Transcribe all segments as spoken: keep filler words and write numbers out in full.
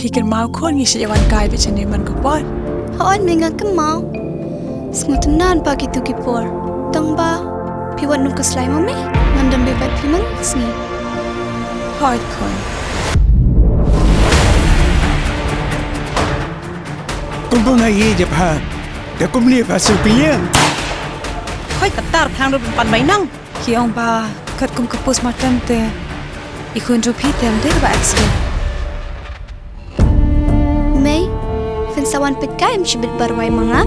Phi kynmaw khun ngi shait ïa wan kai beit shane man ka por. Hooid mei, nga kynmaw. Sngewtynnat ba kito ki por. Tang ba phi wan nukhuslai ma mei. Ngan dang beit bad phi man sngi. Hooid khun. Kum kum na ïa jabha. Da kum ne ba su kliang. Hooid ka tar thang ruh ban pan bai nang. Ki ong ba katkum ka postmortem te i khun jong phi te ym dei ba accident. Mei, phin sa wan peit kai ym shibit barwai ma nga.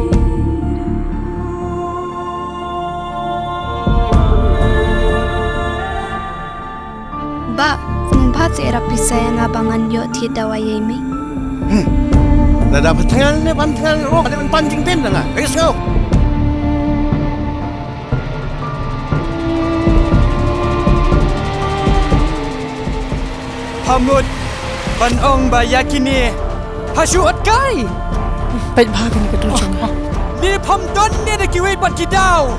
Ba, phin ym bha te era pisa ïa nga ba ngan ïoh thied dawai ïa i mei. Lada ba thngan ne ban thngan ruh, ka dei ban pan jingtim da nga. Ai sngew. Phamut ban ong ba ïa kine ha shu ot kai. Peit bha kane ka dur jong nga. Ne pham don ne da kiwei pat ki daw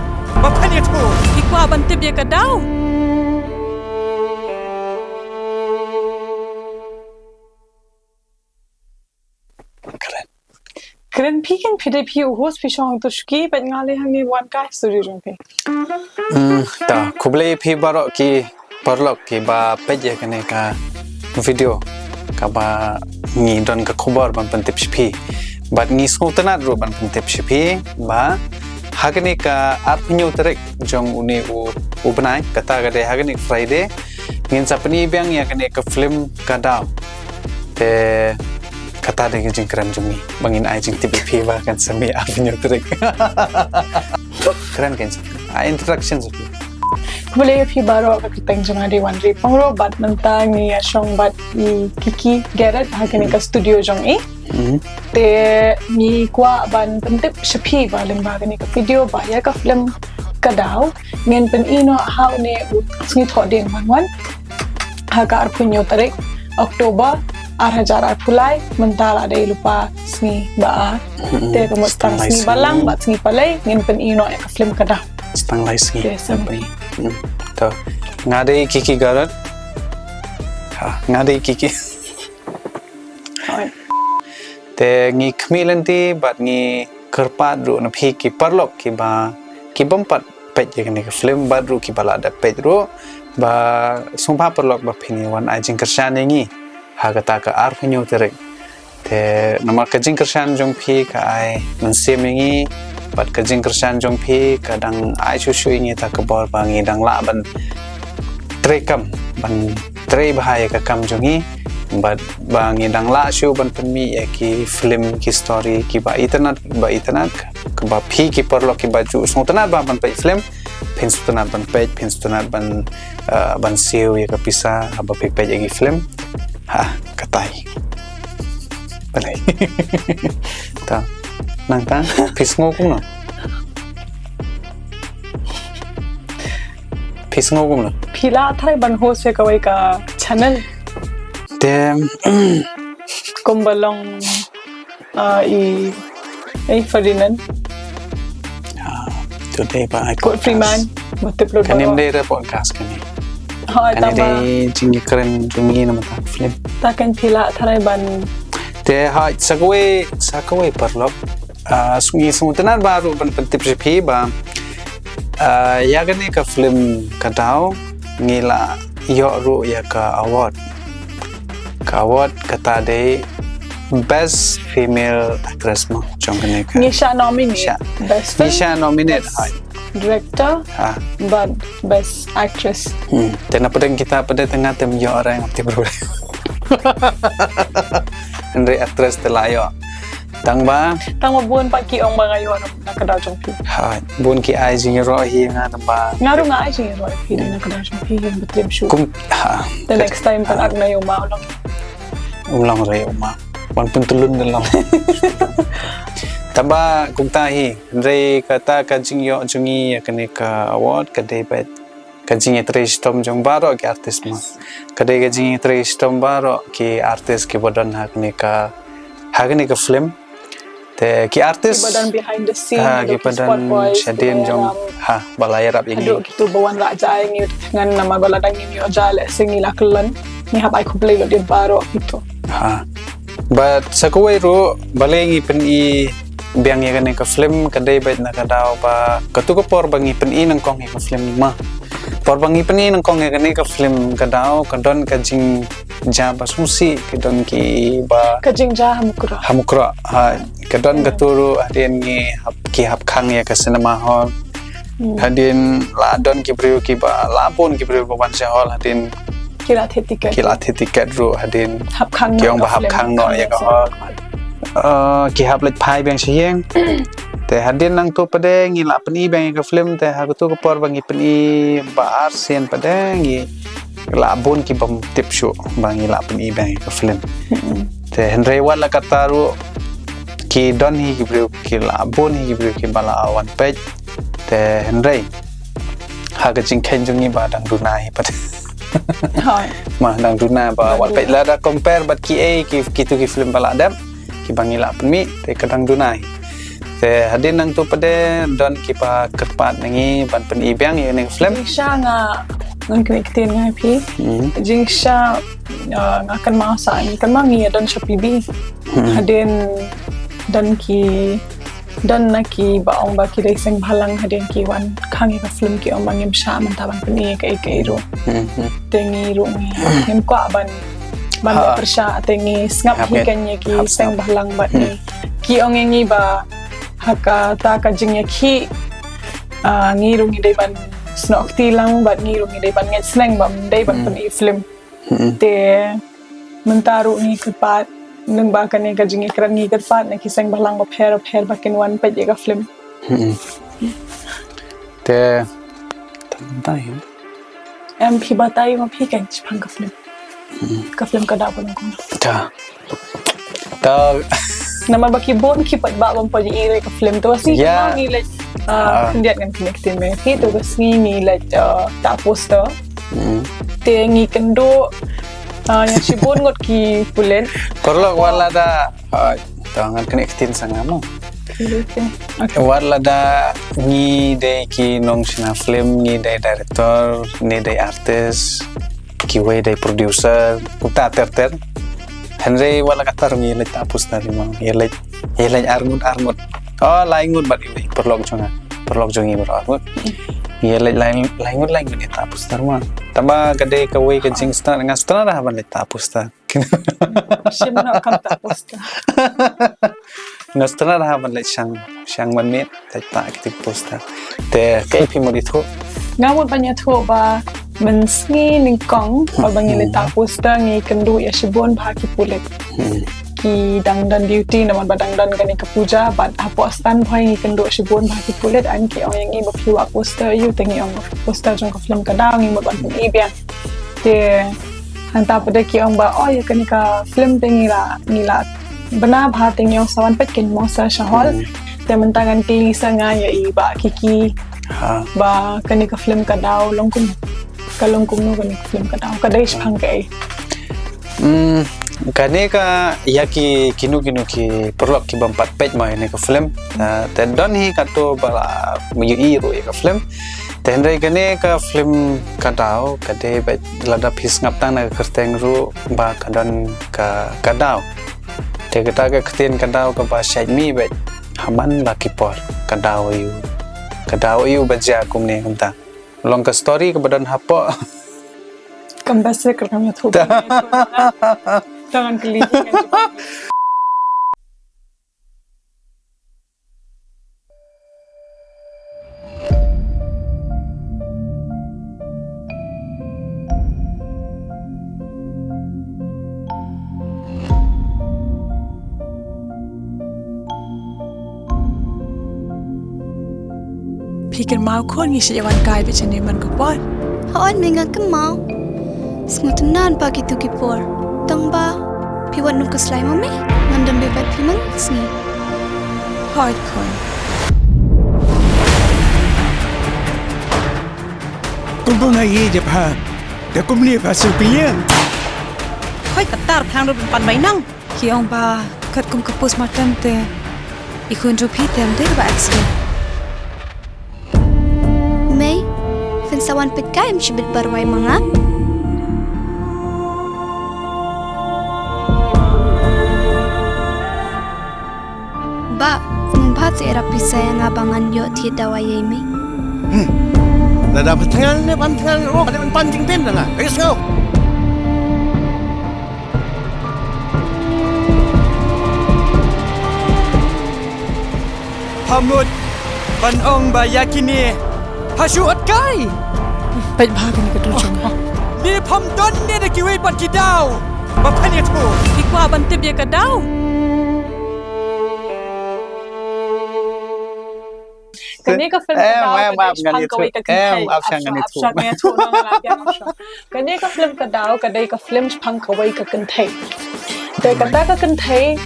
ba phan ïathuh. Ki kwah ban tip ïa ka daw. Kren. Kren phi kan phi dei phi u host phi shong tu shuki bad nga lei hangne wan kai studio jong phi. Hmm, ta khublei phi baroh ki paralok kiba peit ïa kane ka video kaba ngi don ka khubor ban pyntip sha phi. Bad ngi sngewtynnat ruh ban pyntip sha phi ba ha kane ka arphew hynñiew tarik jong une u, u bnai kata ka dei ha kane ka Friday ngin sa pyni biang ïa kane ka film Ka Daw. Te kata dei ka jingkren jong ngi ba ngin ai jingtip ïa phi ba kan sa mih arphew hynñiew tarik. Kren kan sa ai introduction sa phi. Khublei ïa phi baroh, ka kyrteng jong nga dei Wanri Pyngrope bad mynta ngi ïa shong bad i Kiki Garrett ha kane ka studio jong i. Mhm. Te ngi kwah ban pyntip sha phi ba lyngba kane ka video ba ïa ka film Ka Daw ngin pyni noh ha une u sngi Thohdieng ban wan ha ka arphew hynñiew tarik October ar hajar arphew lai, mynta la dei lypa sngi ba ar. Hmm. Te ka mut tang sngi balang bad sngi palei ngin pyni noh ïa ka film Ka Daw. Stang lai sngi. Te sa. Hmm. To. Nga dei Kiki Garrett. Ha, nga dei Kiki. Te ngi khmih lynti bad ngi kyrpad ruh na phi ki paralok kiba, ki bym pat peit ïa kane ka film bad ruh kiba la dep peit ruh ba sngewbha paralok ba phin ïa wan ai jingkyrshan ïa ngi ha kata ka arphew hynñiew tarik. Te namar ka jingkyrshan jong phi ka ai mynsiem ïa ngi bad ka jingkyrshan jong phi ka dang ai shuh shuh ïa ngi ta ka bor ba ngi dang lah ban trei kam, ban trei bha ïa ka kam jong ngi bad ba ngi dang lah shuh ban pynmih ïa ki film, ki story kiba itynnad, ba itynnad, kaba phi ki paralok kiba ju sngewtynnad ba ban peit film, phin sngewtynnad ban peit, phin sngewtynnad ban, eh, ban siew ïa ka pisa haba phi peit ïa ki film. Ha, katai. Balei? Ta. Nangta phi sngew kumno? Phi sngew kumno? Phi lah tharai ban host ïa kawei ka channel. Te kumba long, ah, i, i Ferdinand. Ah, to dei ba ai Kurt podcast. Freeman, ba tip lut. Kane ym dei re podcast kane. Hooid, kane tang ba dei jingkren jong ngi namar ka film. Ta kan phi lah tharai ban. Te hooid, sa kawei, sa kawei paralok. Ah, sngi sngewtynnad ba ruh ban pyntip sha phi ba, ah, ïa kane ka film Ka Daw ngi la ïoh ruh ïa ka award. Ka award kata dei Best Female Actress mo jong kane ka. Ngi shah nominate. Shah. Best film. Ngi shah nominate. Best director. Ha. Bad Best Actress. Hmm. Te na pdeng kita pdeng tengah tem ïoh orang ti bro. Hynrei actress te la ïoh. Tang ba. Tang ba bun pat ki ong ba nga ïoh na ka daw jong phi. Ha, bun ki ai jingïaroh hi nga tang ba. Nga ruh nga ai jingïaroh hi na ka daw jong phi hi ba triem shuh. Kum, ha. The next time tang ba nga ïoh ma u long. U long re u ma. Wan pyntyllun de long. Tang ba kumta hi, hynrei kata ka jingïoh jong ngi ïa kane ka award ka dei beit ka jingïatrei shitom jong baroh ki artist ma. Ka dei ka jingïatrei shitom baroh ki artist kiba don ha kane ka, ha kane ka film. Te ki artist kiba don behind the scene, ha, kiba don spot boys, shadien jong, ha, ba la ïarap ïa ngi. Haduh kito ba wan rah jai ngi ngan namar ba la dang ngi ïoh jai lehse ngi la kyllon. Ngi hap ai khublei lut ïa baroh kito. Ha. Bad sa kawei ruh, balei ngi pyni biang ïa kane ka film, ka dei beit na ka daw ba, katto ka por ba ngi pyni nyngkong ïa ka film ma. Por ba ngi pyni nyngkong ïa kane ka film, ka daw, ka don ka jingjia ba sngewsih, ka don ki ba Ka jingjia ha Mukroh. Ha Mukroh, ha, ka don katto ruh hadien ngi hap, ki hap khang ïa ka cinema hall. Hmm. Hadien la don ki briew ki ba, la bun ki briew ba wan sha hall hadien Ki la thied tiket. Ki la thied tiket ruh hadien. Hap khang ki ong ba hap khang noh ïa ka hall. Uh, ki hap leit phai biang sha ïing. Te hadien nangto pat de ngi la pyni biang ïa ka film, te ha katto ka por ba ngi pyni ba ar sien pat de ngi la bun ki bym tip shuh ba ngi la pyni biang ïa ka film. Hmm. Te hynrei wat la katta ruh ki don hi ki briew, ki la bun hi ki briew ki ba la wan peit. Te hynrei ha ka jingkheiñ jong ngi ba dang duna hi pat. Hooid. Ma dang duna ba wat peit lada compare bad kiei ki, kito ki film ba la dep, ki ba ngi la pynmih, te ka dang duna hi. Te hadien nangto pat de don ki ba kyrpad na ngi ban pyni biang ïa kane ka film. Jingshisha nga, ngan kynmaw ktien nga phi. Hmm. Jingshisha, uh, nga kynmaw sa, nga kynmaw ngi don sha P B. Hmm. Hadien don ki, don na ki ba ong ba ki dei seng bhalang hadien ki wan khang ïa ka film, ki ong ba ngim shah mynta ban pyni kaei kaei ruh. Hmm, hmm. Te ngi ruh ngi, ngim kwah ban, ban leh pyrshah, te ngi sngap hi kan ïa ki seng bhalang bad ngi. Ki ong ïa ngi ba ha kata ka jingïakhih, ah, ngi ruh ngi dei ban snoh kti lang bad ngi ruh ngi dei ban ngeit sneng ba ym dei ban pyni film. Hmm. Te mynta ruh ngi kyrpad, nang ba kane ka jingïakren ngi kyrpad na ki seng bhalang bapher bapher ba kin wan peit ïa ka film. Hmm. Te, tang tai. Em phi batai ma phi kan shaphang ka film. Hmm. Ka film ka daw ba long kumno. Ta. Ta. Namar ba ki bun ki pat ba bym pat ïohi ïa ka film, to ka sngi ngi leit, ah, khyndiat ngan kynmaw ktien me. Ki to ka sngi ngi leit, ah, ta poster. Hmm. Te ngi kynduh, ah, ïa shibun ngut ki pulit. Paralok wat lada, ah, to ngan kynmaw ktien sa nga mo. Okay. Wat lada ngi dei ki nongshna film, ngi dei director, ngi dei artist, kiwei dei producer, kumta ter ter. Hynrei wat la katta ruh ngi leit ta poster mo, ngi leit, ngi leit ar ngut ar ngut. Oh, lai ngut bad iwei, paralok jong nga, paralok jong ngi baroh ar ngut. Ngi leit lai, lai ngut lai ngut ïa ta poster mo. Tangba ka dei kawei ka jingstad, nga stad ha ban leit ta poster. Shim noh kam ta poster. Nga stad ha ban leit shang, shang ban mih, leit ta kito ki poster. Te kaei phi mut ïathuh? Nga mut ban ïathuh ba mynsngi nyngkong, ba, ba ngi leit ta poster ngi kynduh ïa shibun bha ki pulit. Hmm. Ki dang don duty namar ba dang don kane ka puja, bad hapoh stand bha ngi kynduh shibun bha ki pulit, an ki ong ïa ngi ba phi wad poster ïa u, te ngi ong poster jong ka film ka daw, ngi mut ban pyni biang. Te hangta pat de ki ong ba, oh, ïa kane ka film te ngi la, ngi la bna bha, te ngi ong sa wan peit kin mo sa sha hall. Hmm. Te mynta ngan kylli sa nga ïa i Bah Kiki. Ha. Ba kane ka film ka daw long kum, ka long kumno kane ka film ka daw, ka dei shaphang kaei? Hmm, kane ka ïa ki kino kino ki paralok ki bym pat peit mo ïa kane ka film. Ah, te don hi katto ba la ïohi ruh ïa ka film. Te hynrei kane ka film ka daw, ka dei beit lada phi sngap tang na ka kyrteng ruh ba ka don ka, ka daw. Te kata ka ktien ka daw kaba shait mih beit ha man la ki por, ka daw aiu, ka daw aiu ba jia kumne kumta. Long ka story kaba don hapoh. Kam best ka kam ïathuh. Tang kylli. Phi kynmaw khun ngi shait ïa wan kai bad shane man ka por. Hooid, me nga kynmaw. Sngewtynnat ba kito ki por. Tang ba phi wat nud ka slai ma me, ngan dang beh bad phi man ka sngi. Hooid khun. Kumno nga ïa jabha. Da kumne pha shu pynïeng. Hooid, ka tar phang ruh ban pan bai nang. Ki ong ba katkum ka postmortem te i khun jong phi te ym dei ba accident. Mei, phin sa wan peit kai em shibit barwai ma nga. Bah, phin bha te era pisa ïa nga ba ngan ïoh thied dawai ïa i mei. Lada pha thngan ne phan thngan ruh, lada phan pan jingtim da nga. Ai sngew. Pha mut ban ong ba ïa kine pha shu ot kai. Peit bha kane ka dur jong nga. Ne pham don ne da kiwei pat ki daw ba phan ïathuh. Phi kwah ban tip ïa ka daw? Kane ka film Ka Daw ka dei shaphang kawei ka kynthei. Em, ap shang ngan ïathuh. Kane ka film Ka Daw ka dei ka film shaphang kawei ka kynthei. Te kata ka kynthei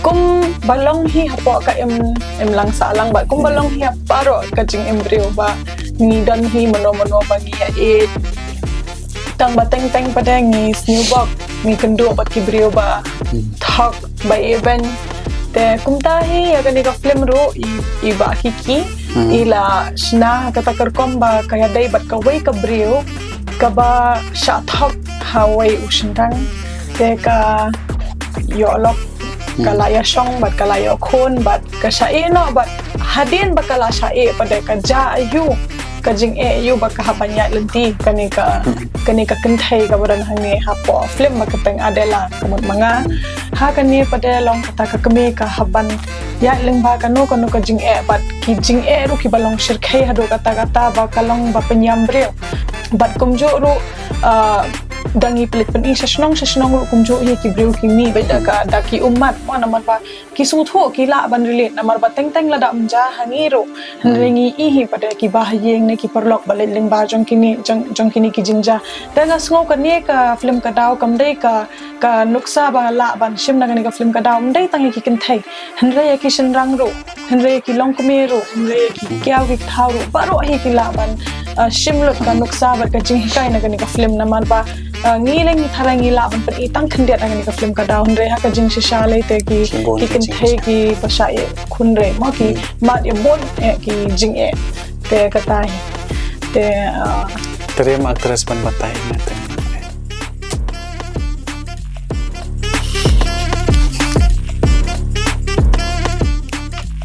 kumba long hi hapoh ka im, imlang sahlang bad kumba long hi ha baroh ka jingim briew ba ngi don hi mano mano ba ngi ïa ïeit. Tang ba teng teng pat de ngi sniewbok, ngi kynduh bad ki briew ba thok, ba ïeit beiñ. Te kumta hi ïa kane ka film ruh i, i Bah Kiki i la shna kata ka rukom ba ka ïadei bad kawei ka briew kaba shah thok ha wei u shynrang. Te ka ïoh lok, ka la ïa shong bad ka la ïoh khun bad ka shah ïeh noh bad hadien ba ka la shah ïeh pat de ka jah aiu ka jingeh aiu ba ka hap ban ïaid lynti. Kane ka, kane ka kynthei kaba don hangne hapoh film ba kyrteng Adela ka mut ma nga. Ha kane pat de long kata ka kmie ka hap ban ïaid lyngba kano kano ka jingeh bad ki jingeh ruh kiba long shyrkhei haduh katta katta ba ka long ba pynïam briew. Bad kumjuh ruh, ah, da ngi pynleit pyni sha shnong sha shnong ruh kumjuh hi ki briew ki mih bad da ka, da ki ummat mo, namar ba ki sngewthuh, ki lah ban relate namar ba teng teng lada ym jia ha ngi ruh. Hynrei ngi i hi pat de kiba ha ïing ne ki paralok ba leit lyngba jong kine, jong, jong kine ki jingjia. Te nga sngew kane ka film Ka Daw kam dei ka, ka nuksa ba lah ban shim na kane ka film Ka Daw ym dei tang ïa ki kynthei, hynrei ïa ki shynrang ruh, hynrei ïa ki longkmie ruh, hynrei ïa ki kiaw ki kthaw ruh, baroh hi ki lah ban, ah, shim lut ka nuksa bad ka jinghikai na kane ka film namar ba, ah, ngi lei ngi tharai ngi lah ban pyni tang khyndiat na kane ka film Ka Daw, hynrei ha ka jingshisha lei te ki, ki kynthei kiba shah ïeh khun re mo, ki mad ïa bun ïa ki jingeh. Te kata hi. Te, ah, Te re ma actress ban batai na te.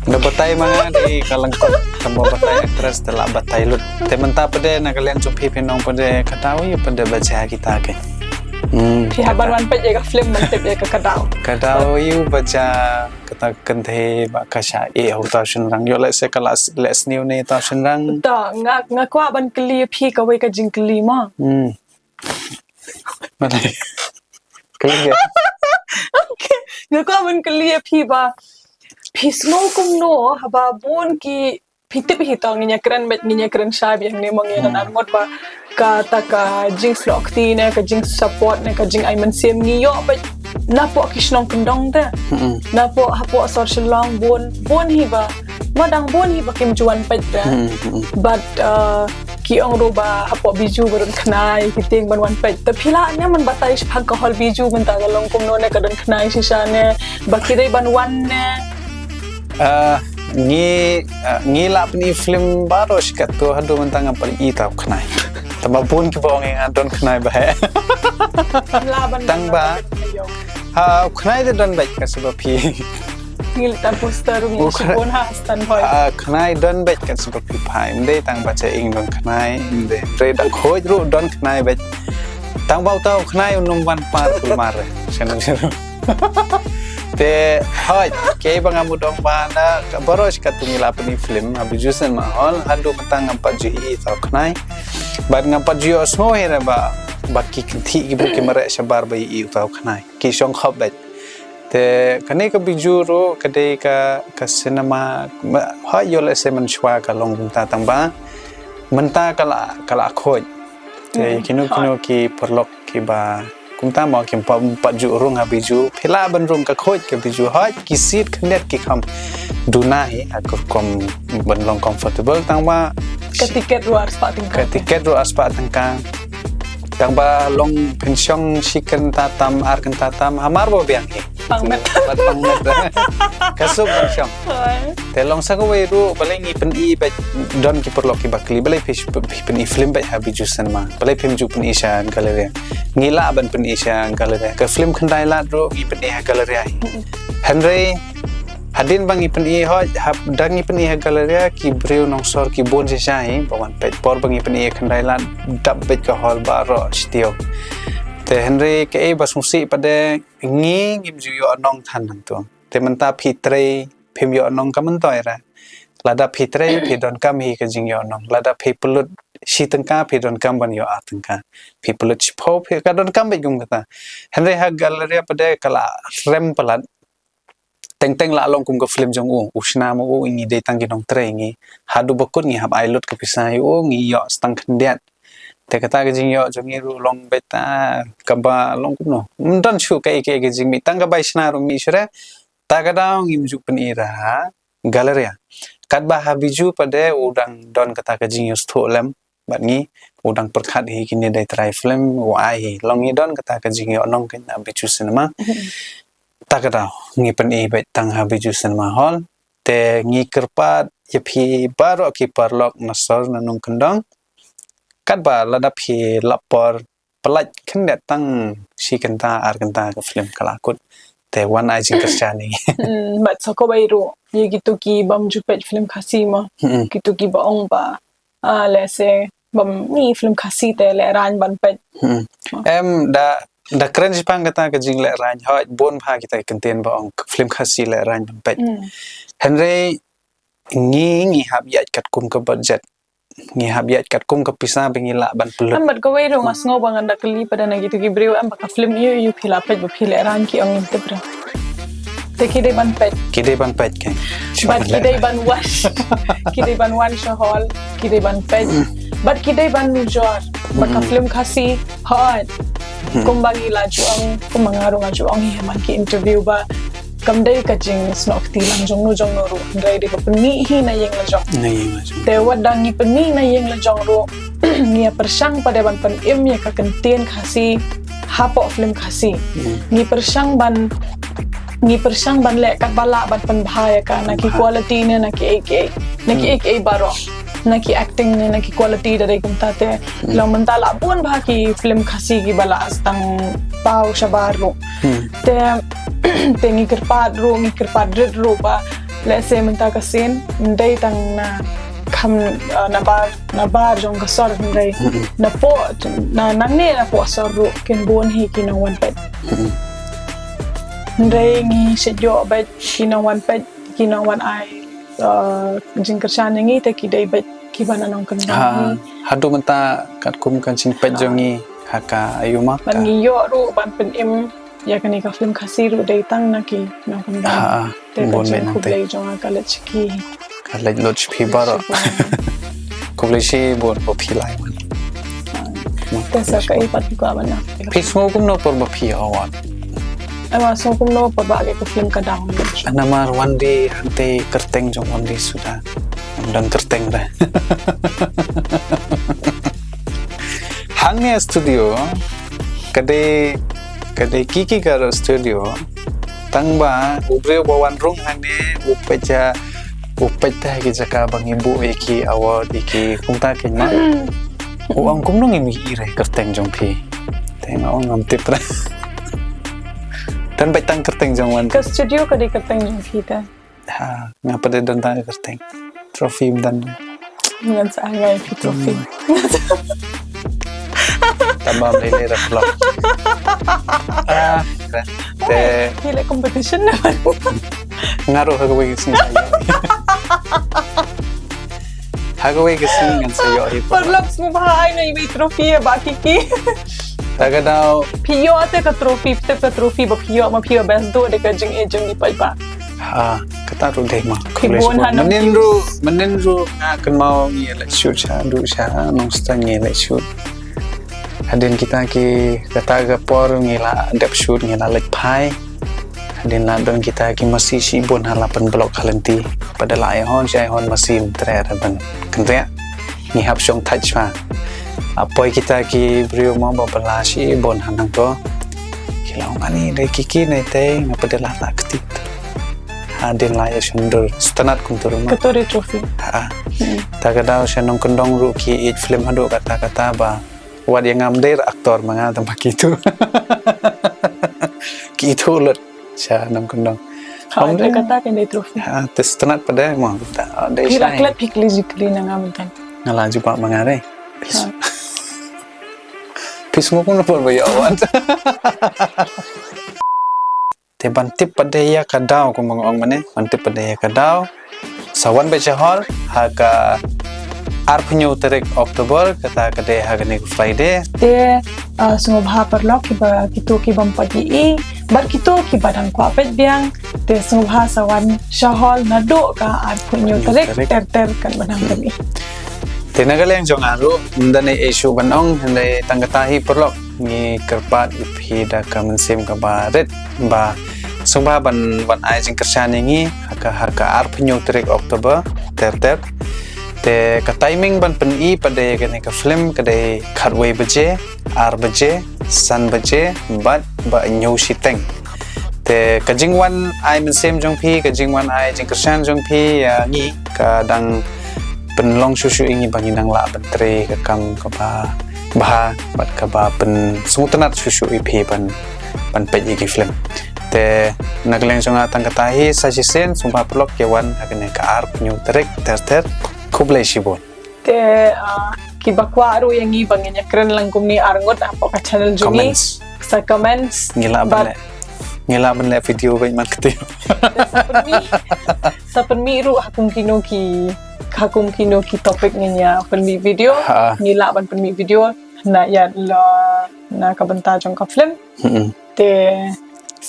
Da batai ma nga dei ka lyngkot, tang ba batai actress te lah batai lut. Te mynta pat de na ka liang jong phi phin ong pat de Ka Daw aiu pat de ba jia kita ke. Hmm. Phi hap ban wan peit ïa ka film ban tip ïa ka Ka Daw. Ka Daw aiu ba jia kata ka kynthei ba ka shah ïeh ha uta u shynrang. Ïoh lehse ka la s-, leh sniew ne uta u shynrang. To nga, nga kwah ban kylli ïa phi kawei ka jingkylli mo. Hmm. Balei? Kylli ïa. Okay. Nga kwah ban kylli ïa phi ba phi sngew kumno haba bun ki, phi tip hi to, ngin ïa kren beit, ngin ïa kren shai beit hangne mo, ngin ïa nang mut ba kata ka jingsnoh kti ne ka jingsupport ne ka jingai mynsiem ngi ïoh beit napoh ki shnong kyndong te. Napoh hapoh sor Shillong bun, bun hi ba, ma dang bun hi ba kim ju wan peit te. But, uh, ki ong ruh ba hapoh Bijou ba don khnai, ki tieng ban wan peit. Te phi lah ne ban batai shaphang ka hall Bijou mynta ka long kumno ne, ka don khnai shisha ne, ba ki dei ban wan ne? Ah, ngi, ah, ngi lah pyni film baroh shi katto, haduh mynta ngam pat i ta u khnai. Tang ba bun kiba ong ïa nga don khnai ba heh. Tang ba ha u khnai te don beit ka shu ba phi. Ngi leit tang poster ruh ngi shibun ha stand hoi. Ah, khnai don beit ka shu ba phi phai. Ym dei tang ba cha ing don khnai, ym dei. Re da khoi ruh don khnai beit. Tang ba uta u khnai un ym wan par kulmar. Shen shen. Te hoi, ke ba nga mut ong ba na ka baroh shi katto ngi lah pyni film ha Bijou Cinema Hall, haduh mynta ngam pat ju i ta u khnai. Bad ngam pat ju ïohsngew hi re ba, ba ki kynthih ki briew ki mareh shabar ba i uta u khnai. Ki shong khop beit. Te kane ka Bijou ruh ka dei ka, ka cinema, hoi ïoh lehse mynshuwa ka long kumta tang ba mynta ka la, ka la khoi. Te kino kino ki paralok kiba kumta mo kim pat, pat ju rung ha Bijou, phi lah ban rung ka khoi ka Bijou, hoi ki seat khyndiat ki kham duna hi ha ka rukom ban long comfortable, tang ba ka tiket ruh ar spah tyngka. Ka tiket ruh ar spah tyngka. Tang ba long phin shong shi kynta tam, ar kynta tam, hamar ba biang hi. Pang met. Pat pang met. Ka suk ban shong. Te long sa kawei ruh, balei ngi pyni beit, don ki paralok kiba kylli, balei phi, phi pyni film beit ha Bijou Cinema, balei phim ju pyni sha Galleria? Ngi lah ban pyni sha Galleria. Ka film khyndai lad ruh ngi pyni ha Galleria hi. Hynrei Hadien ba ngi pyni hoi, hap da ngi pyni ha Galleria, ki briew nongsor ki bun shisha hi ba wan peit. Por ba ngi pyni ha Khyndai Lad, dap beit ka hall baroh shi taïew. Te hynrei kaei ba sngewsih pat de, ngi ngim ju ïoh nong than hangto. Te mynta phi trei, phim ïoh nong ka myntoi ra. Lada phi trei, phi donkam hi ka jingïoh nong. Lada phi pynlut shi tyngka, phi donkam ban ïoh ar tyngka. Phi pynlut shiphew, phi ka donkam beit kum kata. Hynrei ha Galleria pat de ka la rem palat. Teng teng la long kum ka film jong u. U shna ma u, ngi dei tang ki nongtrei ngi. Haduh ba kut ngi hap ai lut ka pisa ïa u, ngi ïoh tang khyndiat. Te kata ka jingïoh jong ngi ruh long beit ta kaba long kumno. Ym don shuh kaei kaei ka jingmih, tang ka bai shna ruh mih shuh re. Ta ka daw ngim ju pyni ra ha Galleria. Katba ha Bijou pat de u dang don kata ka jingïoh sngewthuh lem bad ngi, u dang pyrkhat hi kine dei trai film, u ai hi. Long ngi don kata ka jingïoh nong kane ha Bijou Cinema. Ta ka daw ngi pyni beit tang ha Bijou Cinema Hall. Te ngi kyrpad ïa phi baroh ki paralok na sor na nongkyndong, katba lada phi lap por, pyllait khyndiat tang shi kynta ar kynta ka film ka la kut. Te wan ai jingkyrshan ïa ngi. Hmm, bad sa kawei ruh ïa kito ki bym ju peit film Khasi mo. Hmm. Kito ki ba ong ba, ah, lehse bym ngi film Khasi te lehraiñ ban peit. Hmm. Em, da, da kren shaphang kata ka jinglehrain, hoi, bun bha kita ki kyntien ba ong film Khasi lehraiñ ban peit. Hmm. Hynrei ngi, ngi hap ïaid katkum ka budget. Ngi hap ïaid katkum ka pisa ba ngi lah ban pynlut. Em, bad kawei ruh nga sngew ba ngan da kylli pat na kito ki briew, em, ba ka film ïa u phi la peit ba phi lehraiñ, ki ong ngim tip re. Te ki dei ban peit. Ki dei ban peit, ke. Bad ki dei ban wan. Ki dei ban wan sha hall. Ki dei ban peit. Bad ki dei ban nujor. Ba ka film Khasi hot. Kumba ngi la ju ong, kumba nga ruh nga ju ong hi ha man ki interview ba kam dei ka jingsnoh kti lang jong no jong no ruh. Hynrei dei ba pyni hi na ïing la jong. Na ïing la jong. Te wat da ngi pyni na ïing la jong ruh, ngi ïa pyrshang pat de ban pynim ïa ka kyntien Khasi hapoh film Khasi. Hmm. Ngi pyrshang ban, ngi pyrshang ban leh katba lah ban pynbha ïa ka, na ki quality ne na kiei kiei, na kiei kiei baroh, na ki acting ne na ki quality, da dei kumta te. Hmm. Long mynta la bun bha ki film Khasi kiba la sdang paw shabar ruh. Hmm. Te, te ngi kyrpad ruh, ngi kyrpad rit ruh ba lehse mynta ka sien ym dei tang na kham, uh, na bar, na bar jong ka sor, hynrei napoh, na, nangne napoh sor ruh kin bun hi ki nongwan peit. Hynrei ngi shu ïoh beit ki nongwan peit, ki nongwan ai, uh, jingkyrshan ïa ngi te ki dei beit kiba na nongkyndong hi. Haduh mynta katkum ka jingpeit jong ngi ha ka aiu ma ka. Ban ngi ïoh ruh ban pynim ïa kane ka film Khasi ruh dei tang na ki nongkyndong. Ha, te ka jingkhublei jong nga ka leit sha ki. Ka leit lut sha phi baroh. Khublei shibun ba phi la ai wan. Te sa kaei pat phi kwah ban ong? Phi sngew kumno por ba phi ïoh award? Em, nga sngew kumno por ba ka film ka dang. Namar Wendy, hangtei kyrteng jong Wendy suda. Ym don kyrteng de. Hangne studio ka dei, ka dei Kiki Garo studio. Tang ba u briew ba wan rung hangne u peit, u peit te ha ki jaka ba ngi buh ïa ki award, ïa ki kumta kein ma. U ong kumno ngim ïohi re kyrteng jong phi. Te nga ong ngam tip re. Don beit tang kyrteng jong Wendy. Ka studio ka dei kyrteng jong phi te. Ha, nga pat de don tang kyrteng. Trophy ym don. Ngan sa ai ngai phi trophy. Tang ba ym lei lei ra vlog. Ah, te. Phi leh competition na. Nga ruh ha kawei ka sngi sa ïoh. Ha kawei ka sngi ngan sa ïoh hi. Paralok sngewbha ai nga iwei trophy ïa Bah Kiki. Ta ka daw. Phi ïoh te ka trophy, te ka trophy ba phi ïoh ma phi ïoh best duh de ka jingïeit jong ki paidbah. Ha, kata ruh dei ma. Khublei shibun. Mynnin ruh, mynnin ruh nga kynmaw ngi leit shoot sha, duh sha Nongstoiñ ngi leit shoot. Hadien kita ki, kata ka por ngi la dep shoot ngi la leit phai. Hadien la don kita ki masi shibun ha la pynblok ha lynti. Pat da la ai hon shi ai hon masi ym treh re ban kynriah. Ngi hap shong thait shwa. La poi kita ki briew mo ba bylla shibun ha nangto. Ki la ong ani dei Kiki ne tei, nga pat da la la kti. Hadien la ïa shon dur sngewtynnat kumta ruh ma. Kato dei trophy. Ha. Hmm. Ta ka daw sha nongkyndong ruh ki ïeit film haduh katta katta ba wat ïa nga ym dei actor ma nga tang ba ki ithuh. Ki ithuh lut sha nongkyndong. Ha, ong de kata kan dei trophy. Ha, te sngewtynnat pat de mo. Te dei. Phi la klet phi kli ji kli na nga mynta. Nga la jubab ma nga re. Phi sngewkun por ba ïa wan. Te ban tip pat de ïa ka daw, kumba nga ong mynne, ban tip pat de ïa ka daw. Sa wan beit sha hall ha ka arphew hynñiew tarik October, kata ka dei ha kane ka Friday. Te, ah, sngewbha paralok kiba, kito ki bym pat ïohi bad kito kiba dang kwah peit biang, te sngewbha sa wan sha hall naduh ka arphew hynñiew tarik ter ter kan ban nang pyni. Te na ka liang jong nga ruh ym don ei ei shuh ban ong, hynrei tang kata hi paralok, ngi kyrpad ïa phi da ka mynsiem kaba rit ba sngewbha ban, ban ai jingkyrshan ïa ngi ha ka, ha ka arphew hynñiew tarik October ter ter. Te ka timing ban pyni pat de ïa kane ka film ka dei khatwei baje, ar baje, san baje bad ba hynñiew shiteng. Te ka jingwan ai mynsiem jong phi, ka jingwan ai jingkyrshan jong phi ïa ngi, ka dang pynlong shuh shuh ïa ngi ba ngin nang lah ban trei ka kam kaba bha bad kaba pynsngewtynnat shuh shuh ïa phi ban, ban peit ïa ki film. Te na ka liang jong nga tang kata hi, sa shisien sngewbha paralok ïa wan ha kane ka arphew hynñiew tarik ter ter. Khublei shibun. Te, ah, kiba kwah ruh ïa ngi ba ngin ïa kren lang kumne arngut hapoh ka channel jong ngi. Comments. Sa comments. Ngi lah ban leh, ngi lah ban leh video bad man kti. Sa pynmih, sa pynmih ruh ha kum kino ki, ha kum kino ki topic ngin ïa pynmih video. Ha. Ngi lah ban pynmih video na ïa la, na ka bynta jong ka film. Hmm. Te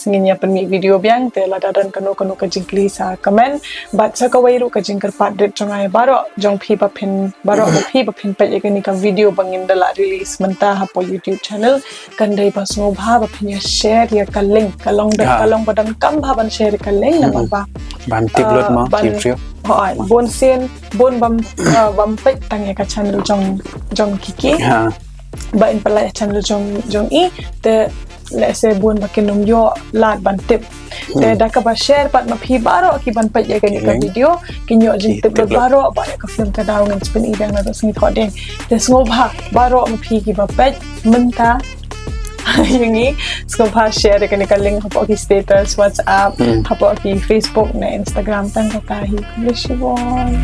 ngin ïa pynmih video biang, te lada don kano kano ka jingkylli sa comment. Bad sa kawei ruh ka jingkyrpad rit jong nga ïa baroh jong phi ba phin, baroh ba phi ba phin peit ïa kane ka video ba ngin da la release mynta hapoh YouTube channel, kan dei ba sngewbha ba phin ïa share ïa ka link, ka long da, ka long ba donkam bha ban share ïa ka link namar ba ban tip lut ma ki view. Hooid, bun sien, bun bym, ah, bym peit tang ïa ka channel jong, jong ki ki. Ha. Ba in pynlait channel jong, jong i, te lehse bun ba kin ym ïoh lad ban tip. Te da kaba share pat ma phi baroh ki ban peit ïa kane ka video, kin ïoh jingtip lut baroh ba ïa ka film Ka Daw ngin sa pyni biang naduh sngi Thohdieng. Te sngewbha baroh ma phi kiba peit mynta ïa ngi, sngewbha share ïa kane ka link hapoh ki status WhatsApp, hapoh ki Facebook ne Instagram, tang kata hi. Khublei shibun.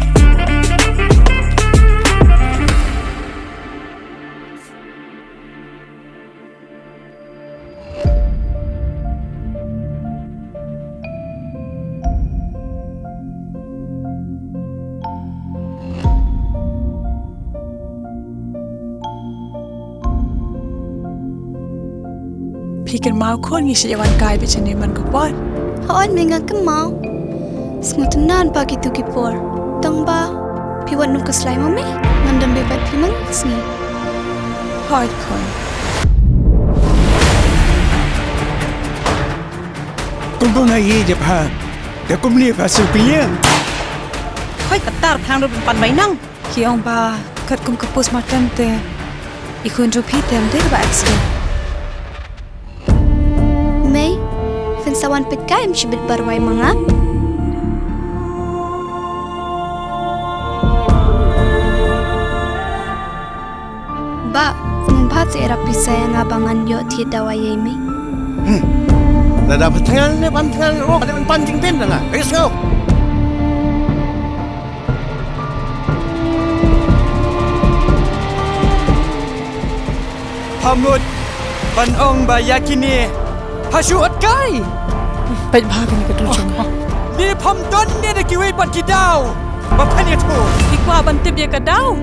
Phi kynmaw khun ngi shait ïa wan kai beit shane man ka por. Hooid, mei nga kynmaw. Sngewtynnat ba kito ki por. Tang ba phi wat nukhuslai ma mei, ngan dang beit bad phi man ka sngi. Hooid khun. Kumba nga ïeit ïa pha, da kumne pha sngewpynïeng. Hooid, katta tang ruh ban pan bai nang. Ki ong ba katkum ka postmortem te i khun jong phi te ym dei ba accident. Mei, phin sa wan peit kai ym shibit barwai ma nga. Bah, phin bha te ïarap pisa ïa nga ba ngan ïoh thied dawai ïa i mei. Hmm. Lada pha thngan ne ban thngan ruh, ban pan jingpyn na nga. Ai sngew. Pha mut ban ong ba ïa kine pha shu ot kai. Peit bha kane ka dur jong nga. Lei pham don ne da kiwei pat ki daw ba phan ïathuh. Phi kwah ban tip ïa ka daw?